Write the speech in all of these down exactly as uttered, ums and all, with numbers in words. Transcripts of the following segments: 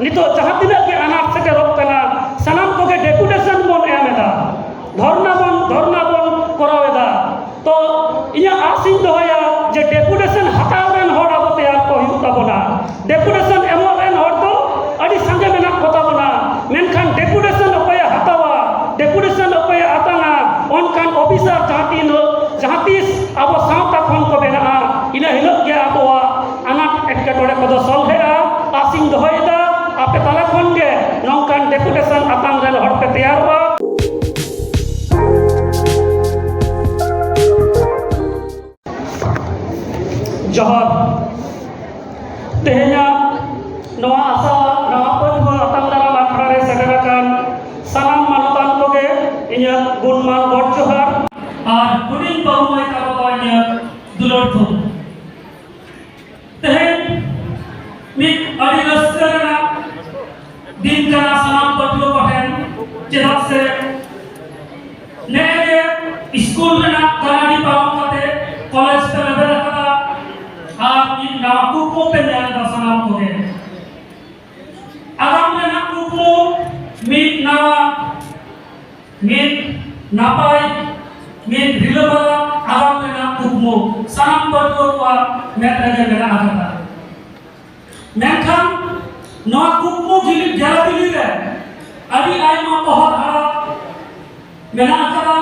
ᱱᱤᱛᱚᱜ ᱡᱟᱦᱟᱸ ᱛᱤᱱᱟᱹᱜ ᱜᱮ ᱟᱱᱟᱴ ᱥᱮᱴᱮᱨᱚᱜ ᱠᱟᱱᱟ, ᱥᱟᱱᱟᱢ ᱠᱚᱜᱮ ᱰᱮᱯᱩᱴᱮᱥᱚᱱ ᱵᱚᱱ ᱮᱢ ᱮᱫᱟ, ᱫᱷᱚᱨᱱᱟ ᱵᱚᱱ ᱫᱷᱚᱨᱱᱟ ᱵᱚᱱ ᱠᱚᱨᱟᱣ ᱮᱫᱟ᱾ ᱛᱚ ᱤᱧᱟᱹᱜ ᱟᱥ ᱤᱧ ᱫᱚᱦᱚᱭᱟ ᱡᱮ ᱰᱮᱯᱩᱴᱮᱥᱚᱱ ᱦᱟᱛᱟᱣ ᱨᱮᱱ ᱦᱚᱲ ᱟᱵᱚ ᱛᱮᱭᱟᱨ ᱠᱚ ᱦᱩᱭᱩᱜ ᱛᱟᱵᱚᱱᱟ᱾ ᱰᱮᱯᱩᱴᱮᱥᱚᱱ ᱮᱢᱚᱜ ᱨᱮᱱ ᱦᱚᱲ ᱫᱚ ᱟᱹᱰᱤ ᱥᱟᱸᱜᱮ ᱢᱮᱱᱟᱜ ᱠᱚ ᱛᱟᱵᱚᱱᱟ, ᱢᱮᱱᱠᱷᱟᱱ ᱰᱮᱯᱩᱴᱮᱥᱚᱱ ᱚᱠᱚᱭᱮ ᱦᱟᱛᱟᱣᱟ, ᱰᱮᱯᱩᱴᱮᱥᱚᱱ ᱚᱠᱚᱭᱮ ᱟᱛᱟᱝᱟ, ᱚᱱᱠᱟᱱ ᱚᱯᱷᱤᱥᱟᱨ ᱡᱟᱦᱟᱸ ᱛᱤᱱ ᱡᱟᱦᱟᱸ ᱛᱤᱥ ᱟᱵᱚ ᱥᱟᱶᱛᱟ ᱠᱷᱚᱱ ᱠᱚ ᱵᱮᱱᱟᱜᱼᱟ, ᱤᱱᱟᱹ ᱦᱤᱞᱳᱜ ᱜᱮ ᱟᱵᱚᱣᱟᱜ ᱟᱱᱟᱴ ᱮᱴᱠᱮᱴᱚᱬᱮ ᱠᱚᱫᱚ ᱥᱚᱞᱦᱮᱜᱼᱟ᱾ ᱟᱥᱤᱧ ᱫᱚᱦᱚᱭᱮᱫᱟ, ᱟᱯᱮ ᱛᱟᱞᱟ ᱠᱷᱚᱱ ᱜᱮ ᱱᱚᱝᱠᱟᱱ ᱰᱮᱯᱩᱴᱮᱥᱚᱱ ᱟᱛᱟᱝ ᱨᱮᱱ ᱦᱚᱲ ᱯᱮ ᱛᱮᱭᱟᱨᱚᱜᱼᱟ᱾ ᱡᱚᱦᱟᱨ᱾ ᱛᱮᱦᱮᱧᱟᱜ ᱱᱚᱣᱟ ᱟᱥᱲᱟ, ᱱᱚᱣᱟ ᱯᱟᱹᱴᱷᱩᱣᱟᱹ ᱟᱛᱟᱝ ᱫᱟᱨᱟᱢ ᱟᱠᱷᱲᱟ ᱨᱮ ᱥᱮᱴᱮᱨ ᱟᱠᱟᱱ ᱥᱟᱱᱟᱢ ᱢᱟᱱᱚᱛᱟᱱ ᱠᱚᱜᱮ ᱤᱧᱟᱹᱜ ᱜᱩᱱᱢᱟᱱ ᱜᱚᱰ ᱡᱚᱦᱟᱨ ᱟᱨ ᱦᱩᱰᱤᱧ ᱵᱟᱹᱵᱩ ᱢᱟᱹᱭ ᱛᱟᱠᱚ ᱫᱚ ᱤᱧᱟᱹᱜ ᱫᱩᱞᱟᱹᱲ ᱛᱷᱩᱢ᱾ ᱛᱮᱦᱮᱧ ᱢᱤᱫ ᱟᱹᱰᱤ ᱨᱟᱹᱥᱠᱟᱹ ᱨᱮᱱᱟᱜ ᱫᱤᱱ ᱠᱟᱱᱟ ᱥᱟᱱᱟᱢ ᱯᱟᱹᱴᱷᱩᱣᱟᱹ ᱠᱚᱴᱷᱮᱱ, ᱪᱮᱫᱟᱜ ᱥᱮ ᱱᱮᱜᱼᱮ ᱜᱮ ᱥᱠᱩᱞ ᱨᱮᱱᱟᱜ ᱠᱟᱹᱢᱤ ᱯᱟᱨᱚᱢ ᱠᱟᱛᱮ ᱠᱚᱞᱮᱡᱽ ᱯᱮ ᱞᱮᱵᱮᱫ ᱟᱠᱟᱫᱟ ᱟᱨ ᱢᱤᱫ ᱱᱟᱣᱟ ᱠᱩᱠᱢᱩ ᱯᱮ ᱧᱮᱞ ᱮᱫᱟ ᱥᱟᱱᱟᱢ ᱠᱚᱜᱮ᱾ ᱟᱜᱟᱢ ᱨᱮᱱᱟᱜ ᱠᱩᱠᱢᱩ ᱢᱤᱫ ᱱᱟᱣᱟ, ᱢᱤᱫ ᱱᱟᱯᱟᱭ, ᱢᱤᱫ ᱨᱤᱞᱟᱹᱢᱟᱞᱟ ᱟᱜᱟᱢ ᱨᱮᱱᱟᱜ ᱠᱩᱠᱢᱩ ᱥᱟᱱᱟᱢ ᱯᱟᱹᱴᱷᱩᱣᱟᱹ ᱠᱚᱣᱟᱜ ᱢᱮᱫ ᱨᱮᱜᱮ ᱢᱮᱱᱟᱜ ᱟᱠᱟᱫᱟ᱾ ᱢᱮᱱᱠᱷᱟᱱ ᱱᱚᱣᱟ ᱠᱩᱠᱢᱩ ᱜᱤᱞᱤ-, ᱜᱮᱞᱟᱵᱤᱞᱤ ᱨᱮ ᱟᱹᱰᱤ ᱟᱭᱢᱟ ᱛᱚᱦᱚᱫ ᱦᱟᱲᱟᱜ ᱢᱮᱱᱟᱜ ᱟᱠᱟᱫᱟ᱾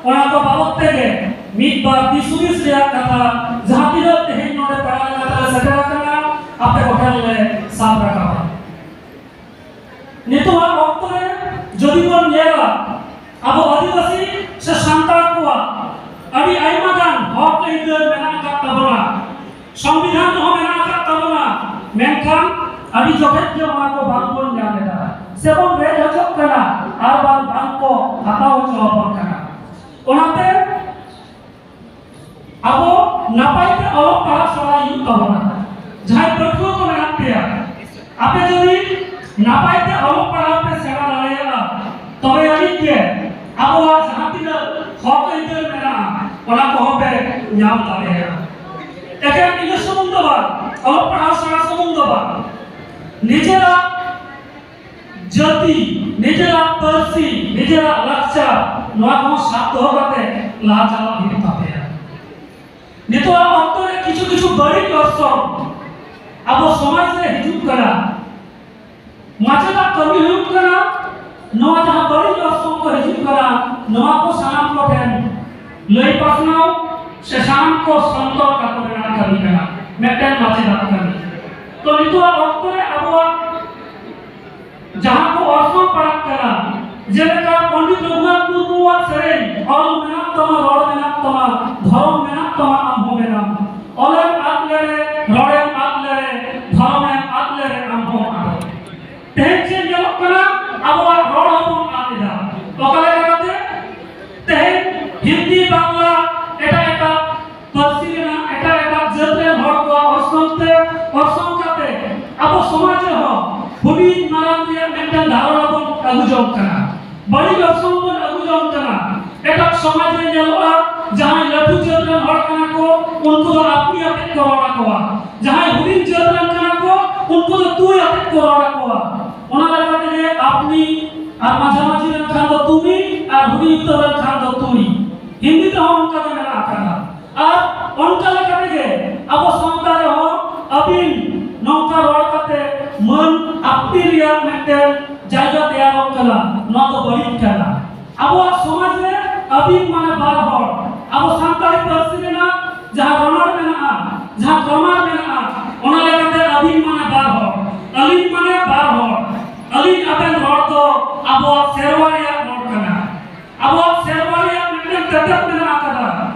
ᱚᱱᱟ ᱠᱚ ᱵᱟᱵᱚᱫ ᱛᱮᱜᱮ ᱢᱤᱫ ᱵᱟᱨ ᱫᱤᱥ ᱦᱩᱫᱤᱥ ᱨᱮᱭᱟᱜ ᱠᱟᱛᱷᱟ ᱡᱟᱦᱟᱸ ᱛᱤᱱᱟᱹᱜ ᱛᱮᱦᱮᱧ ᱱᱚᱰᱮ ᱯᱟᱲᱟᱣ ᱠᱟᱛᱮ ᱞᱮ ᱥᱮᱴᱮᱨ ᱟᱠᱟᱱᱟ, ᱟᱯᱮ ᱠᱚᱴᱷᱮᱱ ᱞᱮ ᱥᱟᱵ ᱨᱟᱠᱟᱵᱟ᱾ ᱱᱤᱛᱚᱜᱟᱜ ᱚᱠᱛᱚ ᱨᱮ ᱡᱩᱫᱤ ᱵᱚᱱ ᱧᱮᱞᱟ, ᱟᱵᱚ ᱟᱹᱫᱤᱵᱟᱹᱥᱤ ᱥᱮ ᱥᱟᱱᱛᱟᱲ ᱠᱚᱣᱟᱜ ᱟᱹᱰᱤ ᱟᱭᱢᱟ ᱜᱟᱱ ᱦᱚᱠ ᱟᱹᱭᱫᱟᱹᱨ ᱢᱮᱱᱟᱜ ᱟᱠᱟᱫ ᱛᱟᱵᱚᱱᱟ, ᱥᱚᱝᱵᱤᱫᱷᱟᱱ ᱨᱮᱦᱚᱸ ᱢᱮᱱᱟᱜ ᱟᱠᱟᱫ ᱛᱟᱵᱚᱱᱟ, ᱢᱮᱱᱠᱷᱟᱱ ᱟᱹᱰᱤ ᱡᱚᱠᱷᱮᱡ ᱜᱮ ᱚᱱᱟ ᱠᱚ ᱵᱟᱝ ᱵᱚᱱ ᱧᱟᱢ ᱮᱫᱟ, ᱥᱮ ᱵᱚᱱ ᱨᱮᱡ ᱦᱚᱪᱚᱜ ᱠᱟᱱᱟ, ᱟᱨ ᱵᱟᱝ, ᱵᱟᱝ ᱠᱚ ᱦᱟᱛᱟᱣ ᱦᱚᱪᱚ ᱟᱵᱚᱱ ᱠᱟᱱᱟ᱾ ᱚᱱᱟᱛᱮ ᱟᱵᱚ ᱱᱟᱯᱟᱭ ᱛᱮ ᱚᱞᱚᱜ ᱯᱟᱲᱦᱟᱜ ᱥᱮᱬᱟ ᱦᱩᱭᱩᱜ ᱛᱟᱵᱚᱱᱟ᱾ ᱡᱟᱦᱟᱸᱭ ᱯᱟᱹᱴᱷᱩᱣᱟᱹ ᱠᱚ ᱢᱮᱱᱟᱜ ᱯᱮᱭᱟ, ᱟᱯᱮ ᱡᱩᱫᱤ ᱱᱟᱯᱟᱭ ᱛᱮ ᱚᱞᱚᱜ ᱯᱟᱲᱦᱟᱣ ᱯᱮ ᱥᱮᱬᱟ ᱫᱟᱲᱮᱭᱟᱜᱼᱟ, ᱛᱚᱵᱮ ᱟᱹᱱᱤᱡ ᱜᱮ ᱟᱵᱚᱣᱟᱜ ᱡᱟᱦᱟᱸ ᱛᱤᱱᱟᱹᱜ ᱦᱚᱠ ᱟᱹᱭᱫᱟᱹᱨ ᱢᱮᱱᱟᱜᱼᱟ, ᱚᱱᱟ ᱠᱚᱦᱚᱸ ᱯᱮ ᱧᱟᱢ ᱫᱟᱲᱮᱭᱟᱜᱼᱟ᱾ ᱮᱠᱮᱱ ᱤᱱᱟᱹ ᱥᱩᱢᱩᱝ ᱫᱚ ᱵᱟᱝ, ᱚᱞᱚᱜ ᱯᱟᱲᱦᱟᱣ ᱥᱮᱬᱟ ᱥᱩᱢᱩᱝ ᱫᱚ ᱵᱟᱝ, ᱱᱤᱡᱮᱨᱟᱜ ᱡᱟᱹᱛᱤ, ᱱᱤᱡᱮᱨᱟᱜ ᱯᱟᱹᱨᱥᱤ, ᱱᱤᱡᱮᱨᱟᱜ ᱞᱟᱠᱪᱟᱨ, ᱱᱚᱣᱟ ᱠᱚᱦᱚᱸ ᱥᱟᱵ ᱫᱚᱦᱚ ᱠᱟᱛᱮ ᱞᱟᱦᱟ ᱪᱟᱞᱟᱜ ᱦᱩᱭᱩᱜ ᱛᱟᱯᱮᱭᱟ᱾ ᱱᱤᱛᱚᱜᱟᱜ ᱚᱠᱛᱚ ᱨᱮ ᱠᱤᱪᱷᱩ ᱠᱤᱪᱷᱩ ᱵᱟᱹᱲᱤᱡ ᱚᱨᱥᱚᱝ ᱟᱵᱚ ᱥᱚᱢᱟᱡᱽ ᱨᱮ ᱦᱤᱡᱩᱜ ᱠᱟᱱᱟ, ᱢᱟᱪᱮᱫᱟᱜ ᱠᱟᱹᱢᱤ ᱦᱩᱭᱩᱜ ᱠᱟᱱᱟ, ᱱᱚᱣᱟ ᱡᱟᱦᱟᱸ ᱵᱟᱹᱲᱤᱡ ᱚᱨᱥᱚᱝ ᱠᱚ ᱦᱤᱡᱩᱜ ᱠᱟᱱᱟ, ᱱᱚᱣᱟ ᱠᱚ ᱥᱟᱱᱟᱢ ᱠᱚ ᱴᱷᱮᱱ ᱞᱟᱹᱭ ᱯᱟᱥᱱᱟᱣ ᱥᱮ ᱥᱟᱱᱟᱢ ᱠᱚ ᱥᱚᱱᱛᱚᱨ ᱠᱟᱠᱚ ᱨᱮᱱᱟᱜ ᱠᱟᱹᱢᱤ ᱠᱟᱱᱟ, ᱢᱤᱫᱴᱮᱱ ᱢᱟᱪᱮᱫᱟᱜ ᱠᱟᱹᱢᱤ᱾ ᱛᱚ, ᱱᱤᱛᱚᱜᱟᱜ ᱚᱠᱛᱚ ᱨᱮ ᱟᱵᱚᱣᱟᱜ ᱡᱟᱦᱟᱸ ᱠᱚ ᱚᱨᱥᱚᱝ ᱯᱟᱲᱟᱜ ᱠᱟᱱᱟ, ᱡᱮᱞᱮᱠᱟ ᱯᱚᱱᱰᱤᱛ ᱨᱚᱜᱷᱩᱱᱟᱛᱷ ᱢᱩᱨᱢᱩᱣᱟᱜ ᱥᱮᱨᱮᱧ, "ᱚᱞ ᱢᱮᱱᱟᱜ ᱛᱟᱢᱟ, ᱨᱚᱲ ᱢᱮᱱᱟᱜ ᱛᱟᱢᱟ, ᱫᱷᱚᱨᱚᱢ ᱢᱮᱱᱟᱜ ᱛᱟᱢᱟ, ᱟᱢ ᱦᱚᱸ ᱢᱮᱱᱟᱢ, ᱚᱞᱮᱢ ᱟᱫ ᱞᱮᱨᱮ, ᱨᱚᱲᱮᱢ ᱟᱫ ᱞᱮᱨᱮ, ᱫᱷᱚᱨᱚᱢᱮᱢ ᱟᱫ ᱞᱮᱨᱮ, ᱟᱢ ᱦᱚᱸᱢ ᱟᱫᱚᱜ᱾" ᱛᱮᱦᱮᱧ ᱪᱮᱫ ᱧᱮᱞᱚᱜ ᱠᱟᱱᱟ? ᱟᱵᱚᱣᱟᱜ ᱨᱚᱲ ᱦᱚᱸᱵᱚᱱ ᱟᱫ ᱮᱫᱟ᱾ ᱚᱠᱟ ᱞᱮᱠᱟ ᱠᱟᱛᱮ? ᱛᱮᱦᱮᱧ ᱦᱤᱱᱫᱤ, ᱵᱟᱝᱞᱟ, ᱮᱴᱟᱜ ᱮᱴᱟᱜ ᱯᱟᱹᱨᱥᱤ ᱨᱮᱱᱟᱜ, ᱮᱴᱟᱜ ᱮᱴᱟᱜ ᱡᱟᱹᱛ ᱨᱮᱱ ᱦᱚᱲ ᱠᱚᱣᱟᱜ ᱚᱨᱥᱚᱝ ᱛᱮ, ᱚᱨᱥᱚᱝ ᱠᱟᱛᱮ ᱟᱵᱚ ᱥᱚᱢᱟᱡᱽ ᱨᱮᱦᱚᱸ ᱦᱩᱰᱤᱧ ᱢᱟᱨᱟᱝ ᱨᱮᱭᱟᱜ ᱢᱤᱫᱴᱟᱝ ᱫᱷᱟᱨᱚᱱᱟ ᱵᱚᱱ ᱟᱹᱜᱩ ᱡᱚᱝ ᱠᱟᱱᱟ, ᱵᱟᱹᱲᱤᱡ ᱚᱨᱥᱚᱝ ᱵᱚᱱ ᱟᱹᱜᱩ ᱡᱚᱝ ᱠᱟᱱᱟ᱾ ᱮᱴᱟᱜ ᱥᱚᱢᱟᱡᱽ ᱨᱮ ᱧᱮᱞᱚᱜᱼᱟ, ᱡᱟᱦᱟᱸᱭ ᱞᱟᱹᱴᱩ ᱡᱟᱹᱛ ᱨᱮᱱ ᱦᱚᱲ ᱠᱟᱱᱟ ᱠᱚ, ᱩᱱᱠᱩ ᱫᱚ ᱟᱯᱱᱤ ᱟᱛᱮᱫ ᱠᱚ ᱨᱚᱲ ᱟᱠᱚᱣᱟ, ᱡᱟᱦᱟᱸᱭ ᱦᱩᱰᱤᱧ ᱡᱟᱹᱛ ᱨᱮᱱ ᱠᱟᱱᱟ ᱠᱚ, ᱩᱱᱠᱩ ᱫᱚ ᱛᱩᱭ ᱟᱛᱮᱫ ᱠᱚ ᱨᱚᱲ ᱟᱠᱚᱣᱟ᱾ ᱚᱱᱟ ᱞᱮᱠᱟ ᱛᱮᱜᱮ ᱟᱯᱱᱤ, ᱟᱨ ᱢᱟᱡᱷᱟᱢᱟᱡᱷᱤ ᱞᱮᱱᱠᱷᱟᱱ ᱫᱚ ᱛᱩᱢᱤ, ᱟᱨ ᱦᱩᱰᱤᱧ ᱩᱛᱟᱹᱨ ᱞᱮᱱᱠᱷᱟᱱ ᱫᱚ ᱛᱩᱭ᱾ ᱦᱤᱱᱫᱤ ᱛᱮᱦᱚᱸ ᱚᱱᱠᱟ ᱜᱮ ᱢᱮᱱᱟᱜ ᱟᱠᱟᱫᱟ᱾ ᱟᱨ ᱚᱱᱠᱟ ᱞᱮᱠᱟ ᱛᱮᱜᱮ ᱟᱵᱚ ᱥᱟᱶᱛᱟ ᱨᱮᱦᱚᱸ ᱟᱹᱵᱤᱱ ᱱᱚᱝᱠᱟ ᱨᱚᱲ ᱠᱟᱛᱮ ᱢᱟᱹᱱ ᱟᱯᱱᱤ ᱨᱮᱭᱟᱜ ᱢᱤᱫᱴᱮᱱ ᱡᱟᱭᱜᱟ ᱛᱮᱭᱟᱨᱚᱜ ᱠᱟᱱᱟ, ᱱᱚᱣᱟ ᱫᱚ ᱵᱟᱹᱲᱤᱡ ᱠᱟᱱᱟ᱾ ᱟᱵᱚᱣᱟᱜ ᱥᱚᱢᱟᱡᱽ ᱨᱮ ᱟᱹᱵᱤᱱ ᱢᱟᱱᱮ ᱵᱟᱨ ᱦᱚᱲ, ᱟᱵᱚ ᱥᱟᱱᱛᱟᱲᱤ ᱯᱟᱹᱨᱥᱤ ᱨᱮᱱᱟᱜ ᱡᱟᱦᱟᱸ ᱨᱚᱱᱚᱲ ᱢᱮᱱᱟᱜᱼᱟ, ᱡᱟᱦᱟᱸ ᱜᱨᱟᱢᱟᱨ ᱢᱮᱱᱟᱜᱼᱟ, ᱚᱱᱟ ᱞᱮᱠᱟᱛᱮ ᱟᱹᱵᱤᱱ ᱢᱟᱱᱮ ᱵᱟᱨ ᱦᱚᱲ, ᱟᱹᱞᱤᱧ ᱢᱟᱱᱮ ᱵᱟᱨ ᱦᱚᱲ᱾ ᱟᱹᱞᱤᱧ ᱟᱵᱮᱱ ᱨᱚᱲ ᱫᱚ ᱟᱵᱚᱣᱟᱜ ᱥᱮᱨᱣᱟ ᱨᱮᱭᱟᱜ ᱨᱚᱲ ᱠᱟᱱᱟ᱾ ᱟᱵᱚᱣᱟᱜ ᱥᱮᱨᱣᱟ ᱨᱮᱭᱟᱜ ᱢᱤᱫᱴᱮᱱ ᱛᱮᱛᱮᱫ ᱢᱮᱱᱟᱜ ᱟᱠᱟᱫᱟ᱾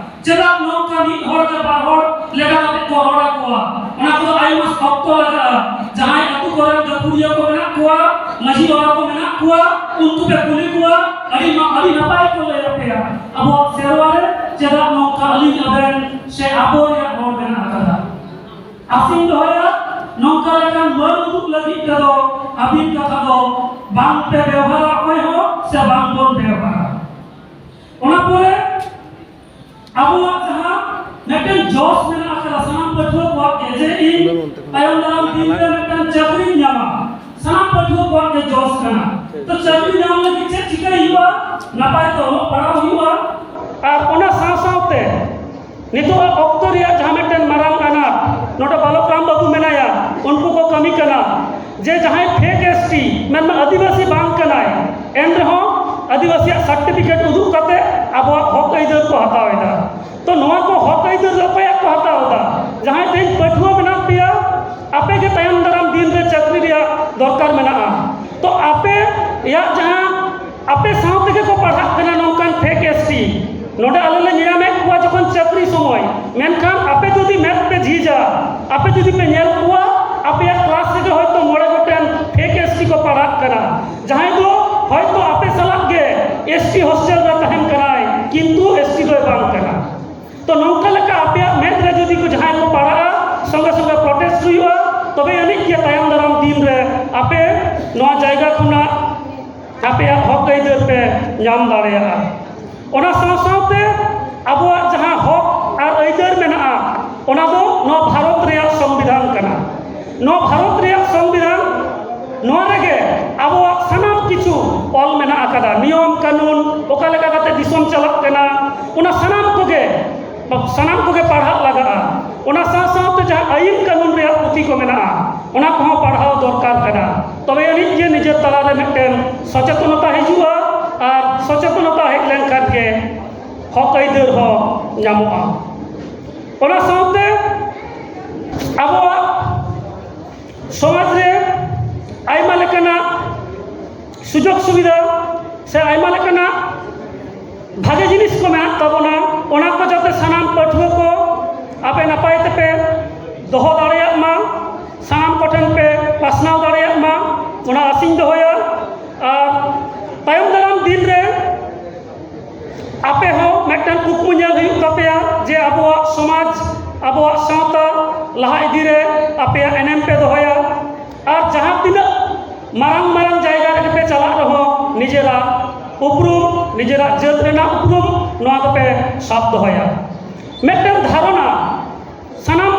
ᱪᱮᱫᱟᱜ ᱱᱚᱝᱠᱟ ᱢᱤᱫ ᱦᱚᱲ ᱜᱮ ᱵᱟᱨ ᱦᱚᱲ ᱞᱮᱠᱟ ᱠᱟᱛᱮ ᱠᱚ ᱨᱚᱲ ᱟᱠᱚᱣᱟ? ᱚᱱᱟ ᱠᱚᱫᱚ ᱟᱭᱢᱟ ᱚᱠᱛᱚ ᱞᱟᱜᱟᱜᱼᱟ᱾ ᱡᱟᱦᱟᱸᱭ ᱟᱹᱛᱩ ᱠᱚᱨᱮᱱ ᱜᱟᱹᱠᱷᱩᱲᱤᱭᱟᱹ ᱠᱚ ᱢᱮᱱᱟᱜ ᱠᱚᱣᱟ, ᱢᱟᱹᱡᱷᱤ ᱵᱟᱵᱟ ᱠᱚ ᱢᱮᱱᱟᱜ ᱠᱚᱣᱟ, ᱩᱱᱠᱩ ᱯᱮ ᱠᱩᱞᱤ ᱠᱚᱣᱟ, ᱟᱹᱰᱤ ᱱᱟ-, ᱟᱹᱰᱤ ᱱᱟᱯᱟᱭ ᱠᱚ ᱞᱟᱹᱭ ᱟᱯᱮᱭᱟ᱾ ᱟᱵᱚᱣᱟᱜ ᱥᱮᱨᱣᱟ ᱨᱮ ᱪᱮᱫᱟᱜ ᱱᱚᱝᱠᱟ ᱟᱹᱞᱤᱧ ᱟᱵᱮᱱ ᱥᱮ ᱟᱵᱚ ᱨᱮᱭᱟᱜ ᱨᱚᱲ ᱢᱮᱱᱟᱜ ᱟᱠᱟᱫᱟ? ᱟᱥᱤᱧ ᱫᱚᱦᱚᱭᱟ, ᱱᱚᱝᱠᱟ ᱞᱮᱠᱟᱱ ᱢᱟᱹᱱ ᱩᱫᱩᱜ ᱞᱟᱹᱜᱤᱫ ᱛᱮᱫᱚ ᱟᱹᱵᱤᱱ ᱠᱟᱛᱷᱟ ᱫᱚ ᱵᱟᱝ ᱯᱮ ᱵᱮᱣᱦᱟᱨᱟ ᱚᱠᱚᱭ ᱦᱚᱸ, ᱥᱮ ᱵᱟᱝ ᱵᱚᱱ ᱵᱮᱣᱦᱟᱨᱟ᱾ ᱚᱱᱟ ᱯᱚᱨᱮ ᱟᱵᱚᱣᱟᱜ ᱡᱟᱦᱟᱸ ᱢᱤᱫᱴᱮᱱ ᱡᱚᱥ ᱢᱮᱱᱟᱜ ᱟᱠᱟᱫᱟ ᱥᱟᱱᱟᱢ ᱯᱟᱹᱴᱷᱩᱣᱟᱹ ᱠᱚᱣᱟᱜ ᱜᱮ, ᱡᱮ ᱤᱧ ᱛᱟᱭᱚᱢ ᱫᱟᱨᱟᱢ ᱫᱤᱱ ᱨᱮ ᱢᱤᱫᱴᱟᱝ ᱪᱟᱹᱠᱨᱤᱧ ᱧᱟᱢᱟ, ᱥᱟᱱᱟᱢ ᱯᱟᱹᱴᱷᱩᱣᱟᱹ ᱠᱚ ᱜᱮ ᱡᱚᱥ ᱠᱟᱱᱟ᱾ ᱛᱚ ᱪᱟᱹᱠᱨᱤ ᱧᱟᱢ ᱞᱟᱹᱜᱤᱫ ᱪᱮᱫ ᱪᱤᱠᱟᱹᱭ ᱦᱩᱭᱩᱜᱼᱟ? ᱱᱟᱯᱟᱭ ᱛᱮ ᱚᱞᱚᱜ ᱯᱟᱲᱦᱟᱣ ᱦᱩᱭᱩᱜᱼᱟ᱾ ᱟᱨ ᱚᱱᱟ ᱥᱟᱶ ᱥᱟᱶᱛᱮ ᱱᱤᱛᱚᱜ ᱚᱠᱛᱚ ᱨᱮᱭᱟᱜ ᱡᱟᱦᱟᱸ ᱢᱤᱫᱴᱮᱱ ᱢᱟᱨᱟᱝ ᱟᱱᱟᱴ, ᱱᱚᱰᱮ ᱵᱟᱞᱚᱠ ᱨᱟᱢ ᱵᱟᱹᱵᱩ ᱢᱮᱱᱟᱭᱟ, ᱩᱱᱠᱩ ᱠᱚ ᱠᱟᱹᱢᱤ ᱠᱟᱱᱟ ᱡᱮ ᱡᱟᱦᱟᱸᱭ ᱯᱷᱮᱠ ᱮᱥ ᱴᱤ, ᱢᱮᱱᱢᱟ ᱟᱹᱫᱤᱵᱟᱹᱥᱤ ᱵᱟᱝ ᱠᱟᱱᱟᱭ, ᱮᱱ ᱨᱮᱦᱚᱸ ᱟᱹᱫᱤᱵᱟᱹᱥᱤᱭᱟᱜ ᱥᱟᱨᱴᱤᱯᱷᱤᱠᱮᱴ ᱩᱫᱩᱜ ᱠᱟᱛᱮ ᱟᱵᱚᱣᱟᱜ ᱦᱚᱠ ᱟᱹᱭᱫᱟᱹᱨ ᱠᱚ ᱦᱟᱛᱟᱣ ᱮᱫᱟ᱾ ᱛᱚ ᱱᱚᱣᱟ ᱠᱚ ᱦᱚᱠ ᱟᱹᱭᱫᱟᱹᱨ ᱫᱚ ᱚᱠᱚᱭᱟᱜ ᱠᱚ ᱦᱟᱛᱟᱣ ᱮᱫᱟ? ᱡᱟᱦᱟᱸᱭ ᱛᱮᱦᱮᱧ ᱯᱟᱹᱴᱷᱩᱣᱟᱹ ᱢᱮᱱᱟᱜ ᱯᱮᱭᱟ, ᱟᱯᱮ ᱜᱮ ᱛᱟᱭᱚᱢ ᱫᱟᱨᱟᱢ ᱫᱤᱱ ᱨᱮ ᱪᱟᱹᱠᱨᱤ ᱨᱮᱭᱟᱜ ᱫᱚᱨᱠᱟᱨ ᱢᱮᱱᱟᱜᱼᱟ᱾ ᱛᱚ ᱟᱯᱮᱭᱟᱜ ᱡᱟᱦᱟᱸ ᱟᱯᱮ ᱥᱟᱶ ᱛᱮᱜᱮ ᱠᱚ ᱯᱟᱲᱦᱟᱜ ᱠᱟᱱᱟ ᱱᱚᱝᱠᱟᱱ ᱯᱷᱮᱠ ᱮᱥ ᱴᱤ, ᱱᱚᱰᱮ ᱟᱞᱮ ᱞᱮ ᱧᱮᱞᱧᱟᱢᱮᱫ ᱠᱚᱣᱟ ᱡᱚᱠᱷᱚᱱ ᱪᱟᱹᱠᱨᱤ ᱥᱚᱢᱚᱭ, ᱢᱮᱱᱠᱷᱟᱱ ᱟᱯᱮ ᱡᱩᱫᱤ ᱢᱮᱫ ᱯᱮ ᱡᱷᱤᱡᱟ, ᱟᱯᱮ ᱡᱩᱫᱤ ᱯᱮ ᱧᱮᱞ ᱠᱚᱣᱟ, ᱟᱯᱮᱭᱟᱜ ᱠᱞᱟᱥ ᱨᱮᱜᱮ ᱦᱚᱭᱛᱳ ᱢᱚᱬᱮ ᱜᱚᱴᱮᱱ ᱯᱷᱮᱠ ᱮᱥ ᱴᱤ ᱠᱚ ᱯᱟᱲᱦᱟᱜ ᱠᱟᱱᱟ, ᱡᱟᱦᱟᱸᱭ ᱫᱚ ᱦᱚᱭᱛᱳ ᱟᱯᱮ ᱥᱟᱞᱟᱜ ᱜᱮ ᱮᱥ ᱴᱤ ᱦᱳᱥᱴᱮᱞ ᱨᱮ ᱛᱟᱦᱮᱱ ᱠᱟᱱᱟᱭ, ᱠᱤᱱᱛᱩ ᱮᱥ ᱴᱤ ᱫᱚᱭ ᱵᱟᱝ ᱠᱟᱱᱟ᱾ ᱛᱚ ᱱᱚᱝᱠᱟ ᱞᱮᱠᱟ ᱟᱯᱮᱭᱟᱜ ᱢᱮᱫ ᱨᱮ ᱡᱩᱫᱤ ᱠᱚ ᱡᱟᱦᱟᱸᱭ ᱠᱚ ᱯᱟᱲᱦᱟᱜᱼᱟ, ᱥᱚᱸᱜᱮ ᱥᱚᱸᱜᱮ ᱯᱨᱚᱴᱮᱥᱴ ᱦᱩᱭᱩᱜᱼᱟ, ᱛᱚᱵᱮ ᱟᱹᱱᱤᱡ ᱜᱮ ᱛᱟᱭᱚᱢ ᱫᱟᱨᱟᱢ ᱫᱤᱱ ᱨᱮ ᱟᱯᱮ ᱱᱚᱣᱟ ᱡᱟᱭᱜᱟ ᱠᱷᱚᱱᱟᱜ ᱟᱯᱮᱭᱟᱜ ᱦᱚᱠ ᱟᱹᱭᱫᱟᱹᱨ ᱯᱮ ᱧᱟᱢ ᱫᱟᱲᱮᱭᱟᱜᱼᱟ᱾ ᱚᱱᱟ ᱥᱟᱶ ᱥᱟᱶᱛᱮ ᱟᱵᱚᱣᱟᱜ ᱡᱟᱦᱟᱸ ᱦᱚᱠ ᱟᱨ ᱟᱹᱭᱫᱟᱹᱨ ᱢᱮᱱᱟᱜᱼᱟ, ᱚᱱᱟ ᱫᱚ ᱱᱚᱣᱟ ᱵᱷᱟᱨᱚᱛ ᱨᱮᱭᱟᱜ ᱥᱚᱝᱵᱤᱫᱷᱟᱱ ᱠᱟᱱᱟ᱾ ᱱᱚᱣᱟ ᱵᱷᱟᱨᱚᱛ ᱨᱮᱭᱟᱜ ᱥᱚᱝᱵᱤᱫᱷᱟᱱ, ᱱᱚᱣᱟ ᱨᱮᱜᱮ ᱟᱵᱚᱣᱟᱜ ᱥᱟᱱᱟᱢ ᱠᱤᱪᱷᱩ ᱚᱞ ᱢᱮᱱᱟᱜ ᱟᱠᱟᱫᱟ, ᱱᱤᱭᱚᱢ ᱠᱟᱹᱱᱩᱱ, ᱚᱠᱟ ᱞᱮᱠᱟ ᱠᱟᱛᱮ ᱫᱤᱥᱚᱢ ᱪᱟᱞᱟᱜ ᱠᱟᱱᱟ, ᱚᱱᱟ ᱥᱟᱱᱟᱢ ᱠᱚᱜᱮ, ᱥᱟᱱᱟᱢ ᱠᱚᱜᱮ ᱯᱟᱲᱦᱟᱜ ᱞᱟᱜᱟᱜᱼᱟ᱾ ᱚᱱᱟ ᱥᱟᱶ ᱥᱟᱶᱛᱮ ᱡᱟᱦᱟᱸ ᱟᱹᱭᱤᱱ ᱠᱟᱹᱱᱩᱱ ᱨᱮᱭᱟᱜ ᱯᱩᱛᱷᱤ ᱠᱚ ᱢᱮᱱᱟᱜᱼᱟ, ᱚᱱᱟ ᱠᱚᱦᱚᱸ ᱯᱟᱲᱦᱟᱣ ᱫᱚᱨᱠᱟᱨ ᱠᱟᱱᱟ᱾ ᱛᱚᱵᱮ ᱟᱹᱱᱤᱡ ᱜᱮ ᱱᱤᱡᱮᱨ ᱛᱟᱞᱟᱨᱮ ᱢᱤᱫᱴᱮᱱ ᱥᱚᱪᱮᱛᱚᱱᱚᱛᱟ ᱦᱤᱡᱩᱜᱼᱟ, ᱟᱨ ᱥᱚᱪᱮᱛᱚᱱᱚᱛᱟ ᱦᱮᱡ ᱞᱮᱱᱠᱷᱟᱱ ᱜᱮ ᱦᱚᱠ ᱟᱹᱭᱫᱟᱹᱨ ᱦᱚᱸ ᱧᱟᱢᱚᱜᱼᱟ᱾ ᱚᱱᱟ ᱥᱟᱶᱛᱮ ᱟᱵᱚᱣᱟᱜ ᱥᱚᱢᱟᱡᱽ ᱨᱮ ᱟᱭᱢᱟ ᱞᱮᱠᱟᱱᱟᱜ ᱥᱩᱡᱳᱜᱽ ᱥᱩᱵᱤᱫᱷᱟ ᱥᱮ ᱟᱭᱢᱟ ᱞᱮᱠᱟᱱᱟᱜ ᱵᱷᱟᱜᱮ ᱡᱤᱱᱤᱥ ᱠᱚ ᱢᱮᱱᱟᱜ ᱛᱟᱵᱚᱱᱟ, ᱚᱱᱟ ᱠᱚ ᱡᱟᱛᱮ ᱥᱟᱱᱟᱢ ᱯᱟᱹᱴᱷᱩᱣᱟᱹ ᱠᱚ ᱟᱯᱮ ᱱᱟᱯᱟᱭ ᱛᱮᱯᱮ ᱫᱚᱦᱚ ᱫᱟᱲᱮᱭᱟᱜ ᱢᱟ, ᱥᱟᱱᱟᱢ ᱠᱚᱴᱷᱮᱱ ᱯᱮ ᱯᱟᱥᱱᱟᱣ ᱫᱟᱲᱮᱭᱟᱜ ᱢᱟ, ᱚᱱᱟ ᱟᱥᱤᱧ ᱫᱚᱦᱚᱭᱟ᱾ ᱟᱨ ᱛᱟᱭᱚᱢ ᱫᱟᱨᱟᱢ ᱫᱤᱱ ᱨᱮ ᱟᱯᱮ ᱦᱚᱸ ᱢᱤᱫᱴᱟᱝ ᱠᱩᱠᱢᱩ ᱧᱮᱞ ᱦᱩᱭᱩᱜ ᱛᱟᱯᱮᱭᱟ ᱡᱮ ᱟᱵᱚᱣᱟᱜ ᱥᱚᱢᱟᱡᱽ, ᱟᱵᱚᱣᱟᱜ ᱥᱟᱶᱛᱟ ᱞᱟᱦᱟ ᱤᱫᱤ ᱨᱮ ᱟᱯᱮᱭᱟᱜ ᱮᱱᱮᱢ ᱯᱮ ᱫᱚᱦᱚᱭᱟ᱾ ᱟᱨ ᱡᱟᱦᱟᱸ ᱛᱤᱱᱟᱹᱜ ᱢᱟᱨᱟᱝ ᱢᱟᱨᱟᱝ ᱡᱟᱭᱜᱟ ᱨᱮᱜᱮ ᱯᱮ ᱪᱟᱞᱟᱜ ᱨᱮᱦᱚᱸ, ᱱᱤᱡᱮᱨᱟᱜ ᱩᱯᱨᱩᱢ, ᱱᱤᱡᱮᱨᱟᱜ ᱡᱟᱹᱛ ᱨᱮᱱᱟᱜ ᱩᱯᱨᱩᱢ, ᱱᱚᱣᱟ ᱫᱚᱯᱮ ᱥᱟᱵ ᱫᱚᱦᱚᱭᱟ᱾ ᱢᱤᱫᱴᱟᱝ ᱫᱷᱟᱨᱚᱱᱟ ᱥᱟᱱᱟᱢ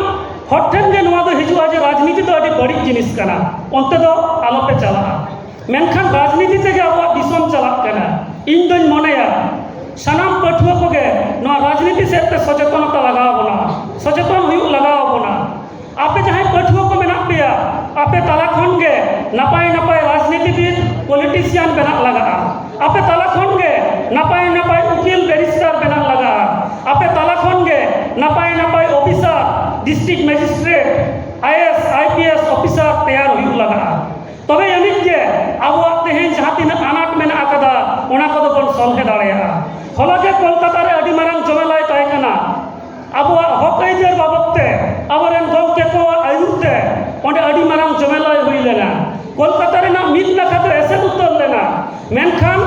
ᱦᱚᱲ ᱴᱷᱮᱱ ᱜᱮ ᱱᱚᱣᱟ ᱫᱚ ᱦᱤᱡᱩᱜᱼᱟ ᱡᱮ ᱨᱟᱡᱽᱱᱤᱛᱤ ᱫᱚ ᱟᱹᱰᱤ ᱵᱟᱹᱲᱤᱡ ᱡᱤᱱᱤᱥ ᱠᱟᱱᱟ, ᱚᱱᱛᱮ ᱫᱚ ᱟᱞᱚᱯᱮ ᱪᱟᱞᱟᱜᱼᱟ᱾ ᱢᱮᱱᱠᱷᱟᱱ ᱨᱟᱡᱽᱱᱤᱛᱤ ᱛᱮᱜᱮ ᱟᱵᱚᱣᱟᱜ ᱫᱤᱥᱚᱢ ᱪᱟᱞᱟᱜ ᱠᱟᱱᱟ᱾ ᱤᱧ ᱫᱚᱧ ᱢᱚᱱᱮᱭᱟ, ᱥᱟᱱᱟᱢ ᱯᱟᱹᱴᱷᱩᱣᱟᱹ ᱠᱚᱜᱮ ᱱᱚᱣᱟ ᱨᱟᱡᱽᱱᱤᱛᱤ ᱥᱮᱫ ᱛᱮ ᱥᱚᱪᱮᱛᱚᱱᱚᱛᱟ ᱞᱟᱜᱟᱣ ᱵᱚᱱᱟ, ᱥᱚᱪᱮᱛᱚᱱ ᱦᱩᱭᱩᱜ ᱞᱟᱜᱟᱣ ᱵᱚᱱᱟ᱾ ᱟᱯᱮ ᱡᱟᱦᱟᱸᱭ ᱯᱟᱹᱴᱷᱩᱣᱟᱹ ᱠᱚ ᱢᱮᱱᱟᱜ ᱯᱮᱭᱟ, ᱟᱯᱮ ᱛᱟᱞᱟ ᱠᱷᱚᱱ ᱜᱮ ᱱᱟᱯᱟᱭ ᱱᱟᱯᱟᱭ ᱨᱟᱡᱽᱱᱤᱛᱤᱵᱤᱫ, politician ᱵᱮᱱᱟᱜ ᱞᱟᱜᱟᱜᱼᱟ᱾ ᱟᱯᱮ ᱛᱟᱞᱟ ᱠᱷᱚᱱ ᱜᱮ ᱱᱟᱯᱟᱭ ᱱᱟᱯᱟᱭ ᱩᱠᱤᱞ, barrister ᱵᱮᱱᱟᱜ ᱞᱟᱜᱟᱜᱼᱟ᱾ ᱟᱯᱮ ᱛᱟᱞᱟ ᱠᱷᱚᱱ ᱜᱮ ᱱᱟᱯᱟᱭ ᱱᱟᱯᱟᱭ officer, district magistrate, IAS, IPS officer ᱛᱮᱭᱟᱨ ᱦᱩᱭᱩᱜ ᱞᱟᱜᱟᱜᱼᱟ᱾ ᱛᱚᱵᱮ ᱟᱹᱱᱤᱡ ᱜᱮ ᱟᱵᱚᱣᱟᱜ ᱛᱮᱦᱮᱧ ᱡᱟᱦᱟᱸ ᱛᱤᱱᱟᱹᱜ ᱟᱱᱟᱴ ᱢᱮᱱᱟᱜ ᱟᱠᱟᱫᱟ, ᱚᱱᱟ ᱠᱚᱫᱚ ᱵᱚᱱ ᱥᱚᱞᱦᱮ ᱫᱟᱲᱮᱭᱟᱜᱼᱟ᱾ ᱦᱚᱞᱟ ᱜᱮ ᱠᱳᱞᱠᱟᱛᱟ ᱨᱮ ᱟᱹᱰᱤ ᱢᱟᱨᱟᱝ ᱡᱚᱢᱮᱞᱟᱭ ᱛᱟᱦᱮᱸ ᱠᱟᱱᱟ᱾ ᱟᱵᱚᱣᱟᱜ ᱦᱚᱠ ᱟᱹᱭᱫᱟᱹᱨ ᱵᱟᱵᱚᱫ ᱛᱮ ᱟᱵᱚᱨᱮᱱ ᱜᱚᱢᱠᱮ ᱠᱚᱣᱟᱜ ᱟᱹᱭᱩᱨ ᱛᱮ ᱚᱸᱰᱮ ᱟᱹᱰᱤ ᱢᱟᱨᱟᱝ ᱡᱚᱢᱮᱞᱟᱭ ᱦᱩᱭ ᱞᱮᱱᱟ᱾ ᱠᱳᱞᱠᱟᱛᱟ ᱨᱮᱱᱟᱜ ᱢᱤᱫ ᱱᱟᱠᱷᱟ ᱫᱚ ᱮᱥᱮᱫ ᱩᱛᱟᱹᱨ ᱞᱮᱱᱟ, ᱢᱮᱱᱠᱷᱟᱱ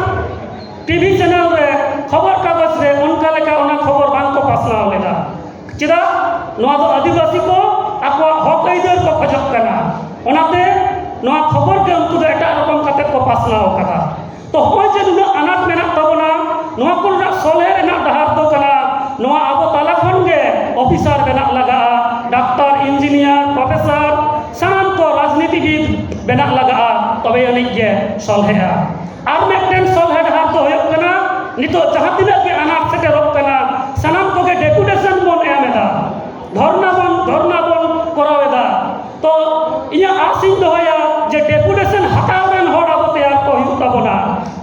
TV channel ᱨᱮ, ᱠᱷᱚᱵᱚᱨ ᱠᱟᱜᱚᱡᱽ ᱨᱮ ᱚᱱᱠᱟ ᱞᱮᱠᱟ ᱚᱱᱟ ᱠᱷᱚᱵᱚᱨ ᱵᱟᱝ ᱠᱚ ᱯᱟᱥᱱᱟᱣ ᱞᱮᱫᱟ᱾ ᱪᱮᱫᱟᱜ? ᱱᱚᱣᱟ ᱫᱚ ᱟᱹᱫᱤᱵᱟᱹᱥᱤ ᱠᱚ ᱟᱠᱚᱣᱟᱜ ᱦᱚᱠ ᱟᱹᱭᱫᱟᱹᱨ ᱠᱚ ᱠᱷᱚᱡᱚᱜ ᱠᱟᱱᱟ᱾ ᱚᱱᱟᱛᱮ ᱱᱚᱣᱟ ᱠᱷᱚᱵᱚᱨ ᱜᱮ ᱩᱱᱠᱩ ᱫᱚ ᱮᱴᱟᱜ ᱨᱚᱠᱚᱢ ᱠᱟᱛᱮ ᱠᱚ ᱯᱟᱥᱱᱟᱣ ᱟᱠᱟᱫᱟ᱾ ᱛᱚ ᱦᱚᱸᱜᱼᱚᱭ ᱡᱮ ᱱᱩᱱᱟᱹᱜ ᱟᱱᱟᱴ ᱢᱮᱱᱟᱜ ᱛᱟᱵᱚᱱᱟ, ᱱᱚᱣᱟ ᱠᱚᱨᱮᱱᱟᱜ ᱥᱚᱞᱦᱮ ᱨᱮᱱᱟᱜ ᱰᱟᱦᱟᱨ ᱫᱚ ᱠᱟᱱᱟ, ᱱᱚᱣᱟ ᱟᱵᱚ ᱛᱟᱞᱟ ᱠᱷᱚᱱ ᱜᱮ officer ᱵᱮᱱᱟᱜ ᱞᱟᱜᱟᱜᱼᱟ, ᱰᱟᱠᱛᱟᱨ, engineer, professor, ᱥᱟᱱᱟᱢ ᱠᱚ ᱨᱟᱡᱽᱱᱤᱛᱤᱵᱤᱫ ᱵᱮᱱᱟᱜ ᱞᱟᱜᱟᱜᱼᱟ, ᱛᱚᱵᱮ ᱟᱹᱱᱤᱡ ᱜᱮ ᱥᱚᱞᱦᱮᱜᱼᱟ᱾ ᱟᱨ ᱢᱤᱫᱴᱮᱱ ᱥᱚᱞᱦᱮ ᱰᱟᱦᱟᱨ ᱫᱚ ᱦᱩᱭᱩᱜ ᱠᱟᱱᱟ, ᱱᱤᱛᱚᱜ ᱡᱟᱦᱟᱸ ᱛᱤᱱᱟᱹᱜ ᱜᱮ ᱟᱱᱟᱴ ᱥᱮᱴᱮᱨᱚᱜ ᱠᱟᱱᱟ, ᱥᱟᱱᱟᱢ ᱠᱚᱜᱮ deputation ᱵᱚᱱ ᱮᱢ ᱮᱫᱟ, ᱫᱷᱚᱨᱱᱟ ᱵᱚᱱ, ᱫᱷᱚᱨᱱᱟ ᱵᱚᱱ ᱠᱚᱨᱟᱣ ᱮᱫᱟ᱾ ᱛᱚ ᱤᱧᱟᱹᱜ ᱟᱥ ᱤᱧ ᱫᱚᱦᱚᱭᱟ ᱡᱮ deputation ᱦᱟᱛᱟᱣ ᱨᱮᱱ ᱦᱚᱲ ᱟᱵᱚ ᱛᱮᱭᱟᱨ ᱠᱚ ᱦᱩᱭᱩᱜ ᱛᱟᱵᱚᱱᱟ᱾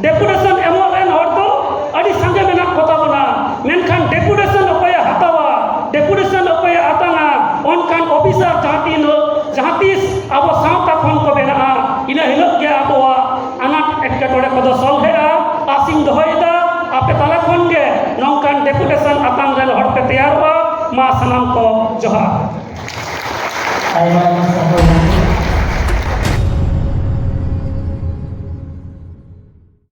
Deputation ᱮᱢᱚᱜ ᱨᱮᱱ ᱦᱚᱲ ᱫᱚ ᱟᱹᱰᱤ ᱥᱟᱸᱜᱮ ᱢᱮᱱᱟᱜ ᱠᱚ ᱛᱟᱵᱚᱱᱟ, ᱢᱮᱱᱠᱷᱟᱱ deputation ᱚᱠᱚᱭᱮ ᱦᱟᱛᱟᱣᱟ, deputation ᱚᱠᱚᱭᱮ ᱟᱛᱟᱝᱟ, ᱚᱱᱠᱟᱱ officer ᱡᱟᱦᱟᱸ ᱛᱤᱱᱟᱹᱜ, ᱡᱟᱦᱟᱸ ᱛᱤᱥ ᱟᱵᱚ ᱥᱟᱶᱛᱟ ᱠᱷᱚᱱ ᱠᱚ ᱵᱮᱱᱟᱜᱼᱟ, ᱤᱱᱟᱹ ᱦᱤᱞᱳᱜ ᱜᱮ ᱟᱵᱚᱣᱟᱜ ᱟᱱᱟᱴ ᱮᱴᱠᱮᱴᱚᱬᱮ ᱠᱚᱫᱚ ᱥᱚᱞᱦᱮᱜᱼᱟ᱾ ᱟᱥᱤᱧ ᱫᱚᱦᱚᱭᱮᱫᱟ, ᱟᱯᱮ ᱛᱟᱞᱟ ᱠᱷᱚᱱ ᱜᱮ ᱱᱚᱝᱠᱟᱱ deputation ᱟᱛᱟᱝ ᱨᱮᱱ ᱦᱚᱲ ᱯᱮ ᱛᱮᱭᱟᱨᱚᱜᱼᱟ᱾ ᱢᱟ ᱥᱟᱱᱟᱢ ᱠᱚ ᱡᱚᱦᱟᱨ᱾ ᱟᱭᱢᱟ ᱟᱭᱢᱟ ᱥᱟᱨᱦᱟᱣ᱾